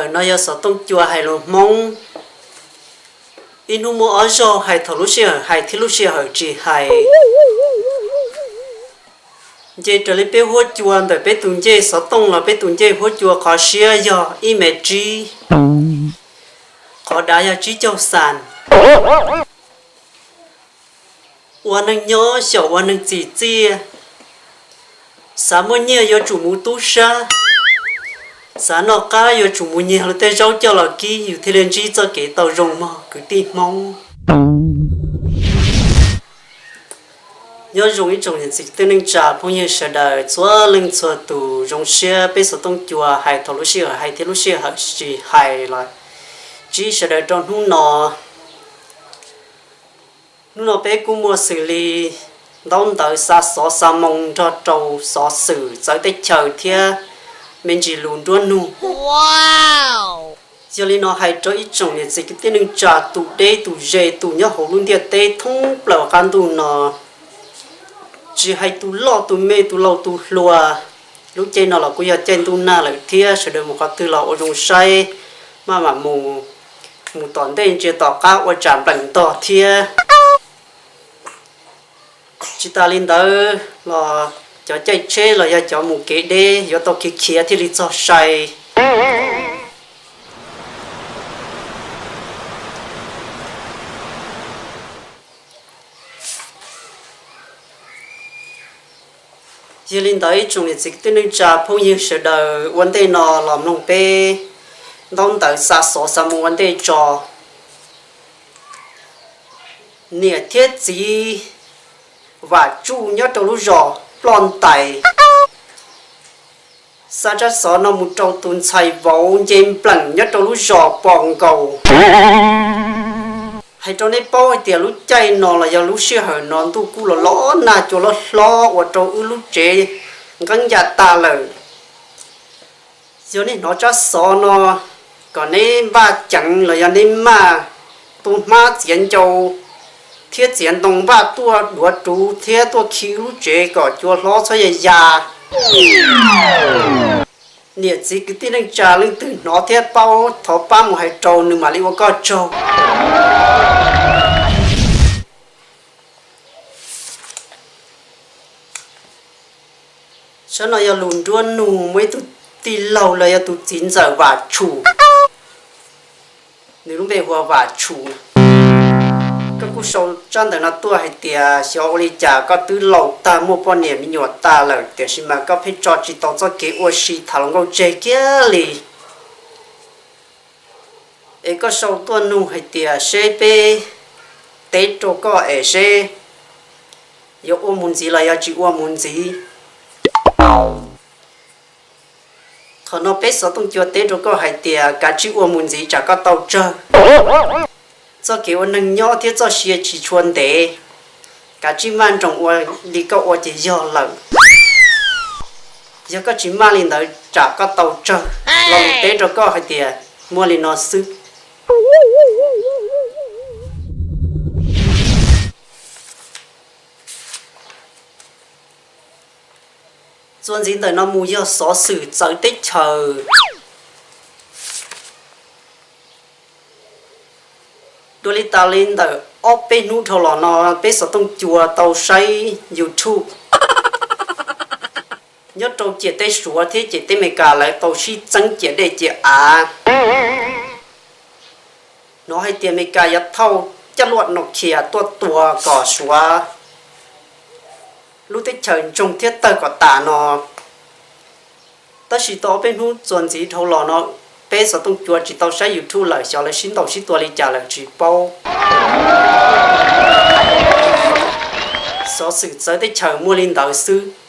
Ntawm no yog xov tooj cua hais lus Hmoob. Ib hnub muaj ob zaug hais thaum lub sij hawm hais thiab lub sij hawm tsis hais. Nce raws li peb huab cua ntawm peb tus ncej xov tooj los peb tus ncej huab cua qhov siab yog ib mev tsib, qhov dav yog tsib caug xas. Ua neeg nyob xyaum ua neeg txim txiaj, xav muaj nyiaj yuav tsum mus tub sab, xav noj qab yuav tsum mus nyiag luag tej zaub coj los kib yus thiaj li ntsib txoj kev tau zoo mog kwv tij Hmoob. Nyob zoo ib tsoom niam txiv kwv tij neej tsa phooj ywg sawv daws txhua leej txhua tus, zoo siab peb xov tooj cua hais thaum lub sij hawm hais thiab lub sij hawm tsis hais los ntsib sawv daws rau hnub no. Hnub no peb kuj muaj xws li ntaub ntawv xa xov xa moo nrog rau xov xwm txawv teb chaws thiab me ntsis lus nruab nug. Yog li no hais rau ib tsoom niam txiv kwv tij neej tsa tus deb tus ze tus nyob hauv lub ntiaj teb thoob plaws qab ntuj no, tsis hais tus loj tus me tus laus tus hluas, lub caij no los kuj yog caij ntuj nag lawm thiab sawv daws mus qhov twg los ua zoo saib, maj mam mus, mus tom ntej ntsia tom qab ua tsam npleem ntog thiab. Tsis tas li ntawd los cov caij tsheb los yog cov mus kev deb yuav tau khiav khiav thiaj li txog sai. Yog li ntawd ib tsoom niam txiv kwv tij neej tsa phooj ywg sawv daws ua ntej no los mloog peb ntaub ntawv xa xov xa moo ua ntej tso. Niam thiab txiv Vam Tsuj nyob rau lub zos Ploj Ntais xa tsab xov no mus rau tus ntxhais vauv nce npleem nyob rau lub zos Pos Nkaus. Hais rau nej paub hais tias lub caij no los yog lub sij hawm no ntuj kuj los los nag cua hlob hlob ua rau wb lub tsev nqeeb ya tas lawm. Yog nej hnov tsab xov no kom neb npaj ceev los yog neb maj tus hmab txiav ncau thiab txiav ntoo npaj tuaj duav ruv thiab tuaj khi wb lub tsev kom cua hlob txhob ya ya. Niam txiv kwv tij neej tsa leej twg hnov thiab paub thov pab mus hais rau nws mam li ua koj tsaug. Sab no yog lus nruab nug muaj ib tug tij laug los yog tus txiv ntxawm Vam Tshum, nws lub npe hu ua Vam Tshum. Koj kuj sau tsab ntawv no tuaj hais tias xyov ua li cas koj twb laus tag muaj poj niam me nyuam tas lawm tiam sis mas koj pheej tso tsis tau txoj kev ua si tham hluas nkauj tseg kiag li. Es koj sau tuaj nug hais tias seb peb teb rau koj es seb yuav ua mus ntxiv los yog tsis ua mus ntxiv. Thaum no peb xov tooj cua teb rau koj hais tias kav tsij ua mus ntxiv tsam koj tau tsawg. Txoj kev ua neeg nyob thiab txoj sia tsis tshua ntev, kav tsij maj nroos ua li koj ua ces yog lawm. Yog koj tsis maj li ntawd tsam koj tau tsawg. Los teb rau koj hais tias muaj li no xwb. Txuas ntxiv ntawm no mus yog xov xwm txawv teb chaws. Dua li tas li ntawm ob peb hnub dhau los no peb xov tooj cua tau saib YouTube. Nyob rau ciam teb Suav thiab ciam teb Amelikas lawv tau sib txeeb ciam dej ciam av. Hnov hais tias Amelikas yuav thauj caj luaj Nokia tuaj tua kom Suav lub teb chaws ntsoog thiab tawg kom tas no. Tab sis tau ob peb hnub txuas ntxiv dhau los no, peb xov tooj cua tsis tau saib YouTube lawm, xyov lawv sib ntaus sib tua li cas lawm tsis paub. Xov xwm txawv teb chaws muaj li ntawd xwb.